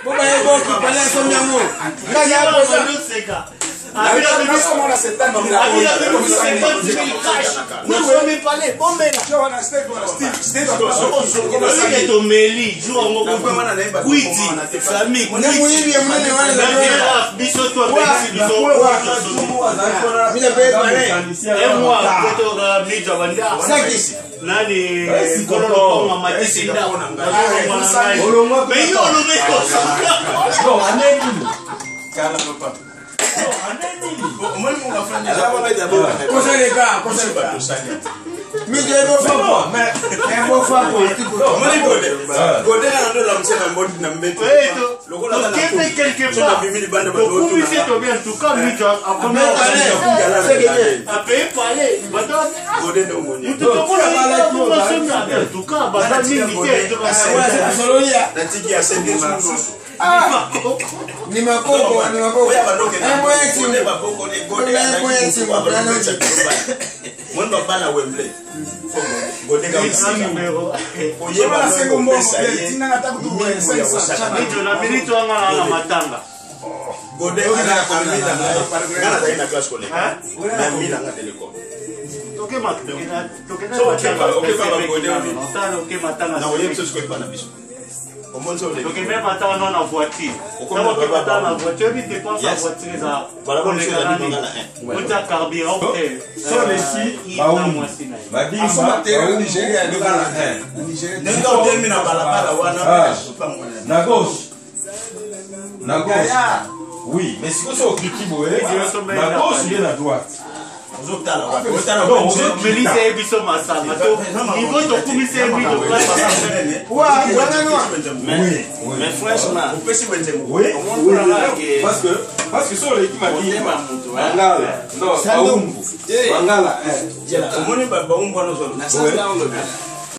Po baye boki pale asombi yango. Nga ya posa. Nasomi pale bomela. Tomeli jour yango kwiti sami biso to apekisi biso Mina pe pale. Emwa kotoka mijo banda Saki. Nani nkolo lopango amatisi ndako nazolongwa na ngai me yo olobi Kosaleka, kosaleka. Mijo ebo fapo. Ebo fapo. Tokende quelque part, tokumisi tobi, en tout cas mijo akomi apaye pale bato mutu tokola masombi, en tout cas baza mingi te. Sololia. Ni makoko, ni makoko. Ebo yeti. Ebo yeti. Moni babala Wembley Mijo na minute wanga na matanga. Gode nga nazali na classe koleka na milanga de l'école. Nakoyebi so sikoyo epa na biso omoni so. Tokende matanga no na voiture. Ntango oke matanga na voiture, oyebi dépense ya voiture eza koleka nani ota carburant te. Solesi baumbu Asoma badimba terrain na Nigeria Ndenge otemi na balabala wana. Na gauche, na gauche, oui, mais sikoyo so okliki boye na gauche nde na droite. Ozotala wapi? Otala. Melisa ye biso masanga to niveau tokumisi ye mingi. Wa, wana no. Oui, oui. Mais franchement, Opesi wenze. Oui, parce que so oleki madimba, mangala, non, baumbu, mangala. Omoni baumbu wana ozolo. Na sens là, on le